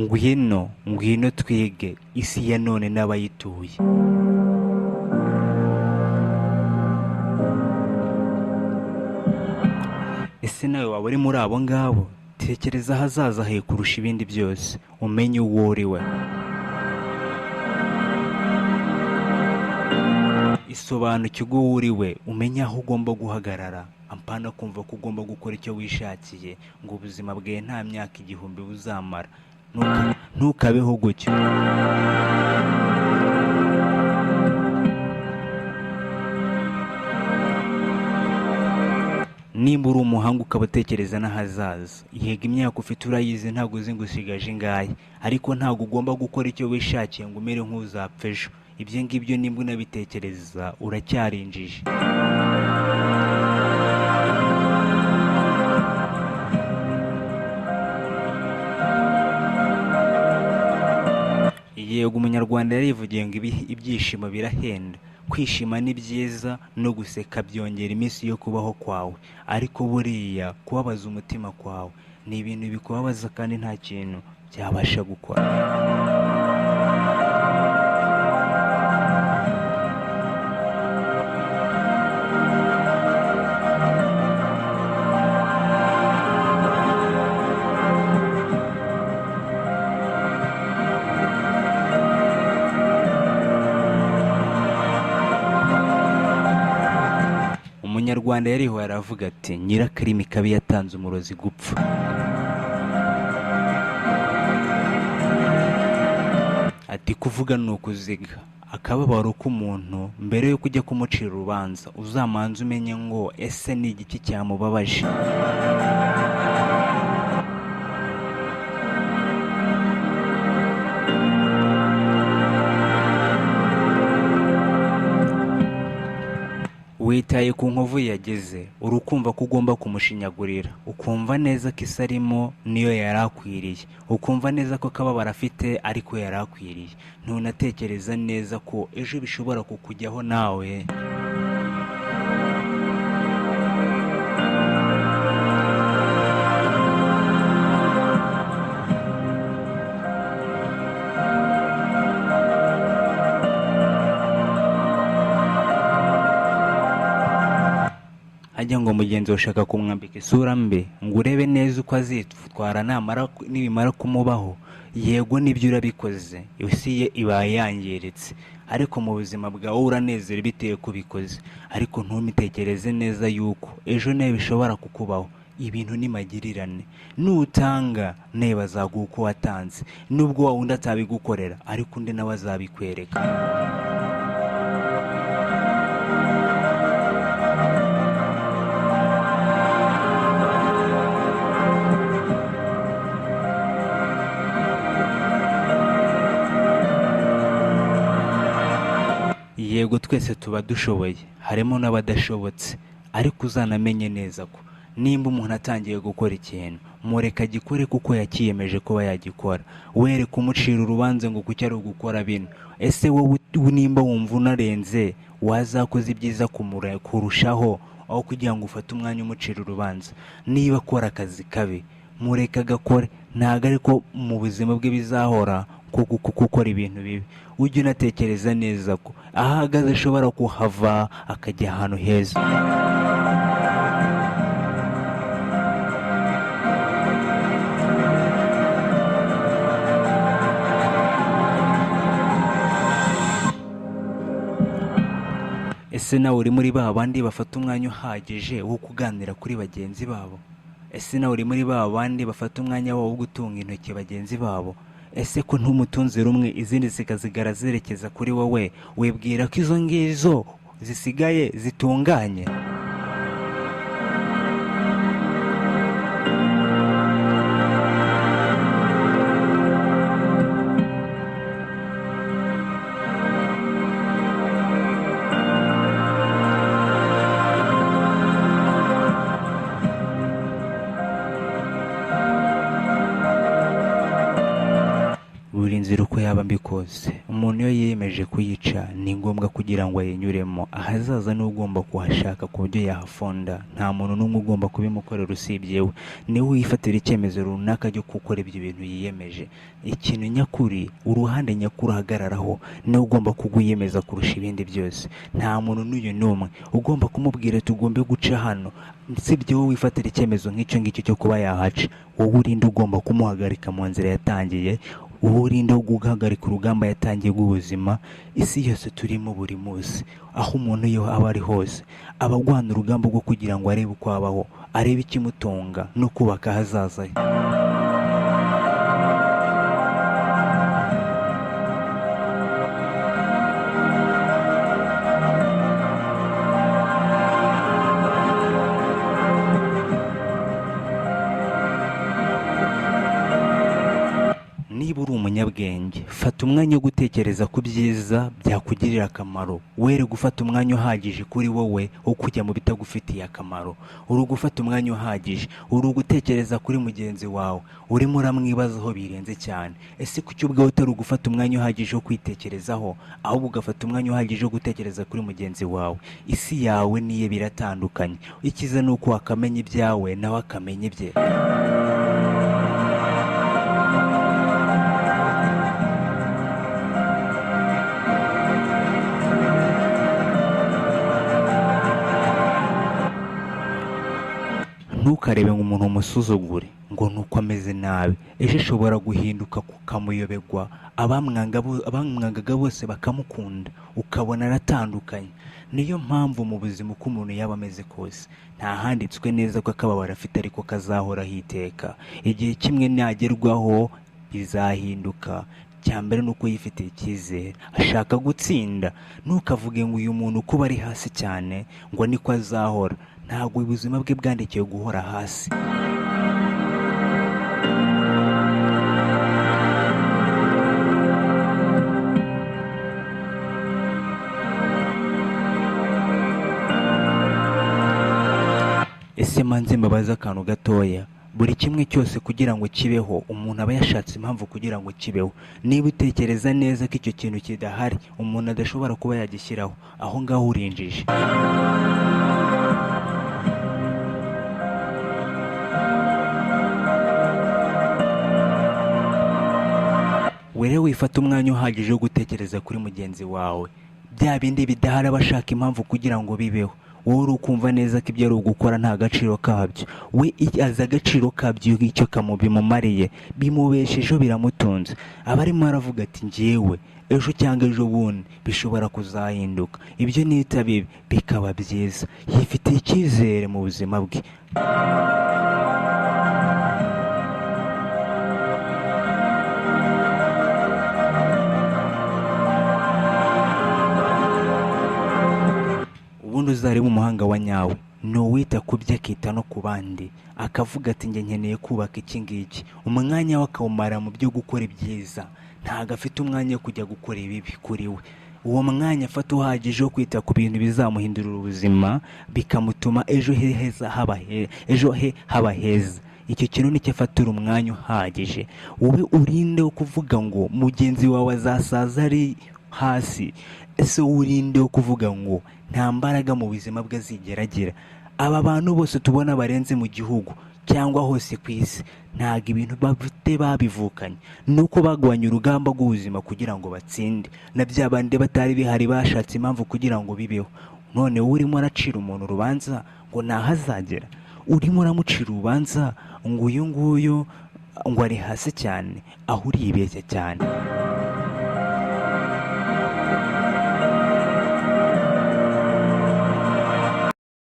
Ngwino, ngwino twige isi ya none n'abayituye. Ese nawe waba uri muri abo ngabo? Tekereza ahazaza hawe kurusha ibindi byose, umenye uwo uri we. Isobanukirwe uwo uri we, umenye aho ugomba guhagarara, ampana kumva ko ugomba gukora icyo wishakiye, ngo ubuzima bwawe nta myaka 1000 buzamara. Ntukabeho gutyo. Nimba uri umuhanga ukaba utekereza n'ahazaza, yego imyaka ufite urayizi, ntabwo uzi ngo usigaje ingahe, ariko ntabwo ugomba gukora icyo wishakiye ngo umere nk'uzapfa ejo. Ibyo ngibyo nimba unabitekereza uracyarinjije. Yego umunyarwanda yarivugiye ngo ibyishimo birahenda, kwishima ni byiza no guseka byongera iminsi yo kubaho kwawe, ariko buriya kubabaza umutima kwawe ni ibintu bikubabaza kandi nta kintu byabasha gukora. Umunyarwanda yariho aravuga ati nyirakarimi kabi yatanze umurozi gupfa. Ati kuvuga ni ukuziga. Akababaro k'umuntu mbere yo kujya kumucira urubanza uzamanze umenye ngo ese ni igiki cyamubabaje. Witaye ku nkovu yageze, urukumva ko ugomba kumushinyagurira, ukumva neza ko isi arimo niyo yari akwiriye, ukumva neza ko akababaro afite ariko yari akwiriye, ntunatekereza neza ko ejo bishobora kukujyaho nawe. Ajya ngo mugenzi ushaka kumwambika isura mbi ngo urebe neza uko azitwara nibimara kumubaho. Yego nibyo urabikoze, isi ye ibaye yangiritse, ariko mu buzima bwawe uranezera bitewe kubikoze, ariko ntumitekereze neza yuko ejo nawe bishobora kukubaho. Ibintu ni magirirane, nutanga nawe bazaguha uko watanze, nubwo wa wundi atabigukorera ariko undi nawe azabikwereka. Yego twese tuba dushoboye, harimo n'abadashobotse, ariko uzanamenye neza ko nimba umuntu atangiye gukora ikintu mureka agikore kuko yakiyemeje kuba yagikora, were kumucira urubanza ngo kuki ari ugukora bino. Ese wowe nimba wumva unarenze wazakoze ibyiza kurushaho aho kugira ngo ufate umwanya umucira urubanza. Niba akora akazi kabi mureka agakore, ntabwo ariko mu buzima bwe bizahora gukora ibintu bibi. Ujye unatekereza neza ko aho ahagaze ashobora kuhava akajya ahantu heza. Ese nawe uri muri ba bandi bafata umwanya uhagije wo kuganira kuri bagenzi babo? Ese nawe uri muri ba bandi bafata umwanya wabo wo gutunga intoki bagenzi babo? Ese ko ntumutunze rumwe izindi zikazigara zerekeza kuri wowe, wibwira ko izo ngizo zisigaye zitunganye? Buri nzira uko yaba yaba mbi kose, umuntu iyo yiyemeje kuyica ni ngombwa kugira ngo ayinyuremo. Ahazaza niwe ugomba kuhashaka ku buryo yahafonda, nta muntu n'umwe ugomba kubimukorera usibye we. Niwe wifatira icyemezo runaka cyo gukora ibyo bintu yiyemeje. Ikintu nyakuri, uruhande nyakuri uhagararaho, niwe ugomba kugwiyemeza kurusha ibindi byose. Nta muntu n'uyu n'umwe ugomba kumubwira tugombe guca hano, usibye wowe wifatira icyemezo nk'icyo ngicyo cyo kuba yahaca. Wowe urinde ugomba kumuhagarika mu nzira yatangiye, wowe urinde guhagarika urugamba yatangiye rw'ubuzima. Isi yose turimo buri munsi, aho umuntu iyo aba ari hose, aba arwana urugamba rwo kugira ngo arebe uko abaho, arebe ikimutunga no kubaka ahazaza he. Niba uri umunyabwenge, fata umwanya wo gutekereza ku byiza byakugirira akamaro. Were gufata umwanya uhagije kuri wowe wo kujya mu bitagufitiye akamaro. Uri gufata umwanya uhagije, uri gutekereza kuri mugenzi wawe, urimo uramwibazaho birenze cyane. Ese kuki ubwawe utari ugufata umwanya uhagije wo kwitekerezaho, ahubwo ugafata umwanya uhagije wo gutekereza kuri mugenzi wawe? Isi yawe n'iye biratandukanye. Icyiza ni uko wakamenya ibyawe nawe akamenya ibye. Ntukarebe ngo umuntu umusuzugure ngo nuko ameze nabi, ejo ashobora guhinduka ukamuyoberwa, abamwangaga bose bakamukunda, ukabona aratandukanye. Niyo mpamvu mu buzima uko umuntu yaba ameze kose, nta handitswe neza ko akababaro afite ariko kazahoraho iteka. Igihe kimwe nagerwaho bizahinduka. Icya mbere ni uko yifitiye icyizere, ashaka gutsinda. Ntukavuge ngo uyu muntu kuba ari hasi cyane ngo niko azahora. Ntabwo ubuzima bwe bwandikiwe guhora hasi. Ese manze mbabaze akantu gatoya? Buri kimwe cyose kugira ngo kibeho, umuntu aba yashatse impamvu kugira ngo kibeho. Niba utekereza neza ko icyo kintu kidahari, umuntu adashobora kuba yagishyiraho, aho ngaho urinjije. Were wifata umwanya uhagije wo gutekereza kuri mugenzi wawe. Bya bindi bidahari aba ashaka impamvu kugira ngo bibeho. Wowe uri ukumva neza ko ibyo ari ugukora nta gaciro kabyo. We azi agaciro kabyo, icyo bimumariye, bimubeshejeho, biramutunze. Aba arimo aravuga ati njyewe ejo cyangwa ejo bundi bishobora kuzahinduka, ibyo nita bibi bikaba byiza. Yifitiye icyizere mu buzima bwe. Ubundi uzareba umuhanga wa nyawe ni uwita ku bye akita no ku bandi, akavuga ati njye nkeneye kubaka iki ngiki. Umwanya we akawumara mu byo gukora ibyiza, ntabwo afite umwanya wo kujya gukora ibibi kuri we. Uwo mwanya afata uhagije wo kwita ku bintu bizamuhindurira ubuzima, bikamutuma ejo he heza haba ejo he haba heza. Icyo kintu nicyo afatira umwanya uhagije. Wowe urinde wo kuvuga ngo mugenzi wawe azasaza ari hasi. Ese wowe urinde wo kuvuga ngo nta mbaraga mu buzima bwe azigera agira? Aba bantu bose tubona barenze mu gihugu cyangwa hose ku isi, ntabwo ibintu bafite babivukanye, ni uko bagwanye urugamba rw'ubuzima kugira ngo batsinde. Na bya bandi batari bihari bashatse impamvu kugira ngo bibeho. None wowe urimo uracira umuntu urubanza ngo ntahazagera, urimo uramucira urubanza ngo uyu nguyu ngo ari hasi cyane, aho uribeshya cyane.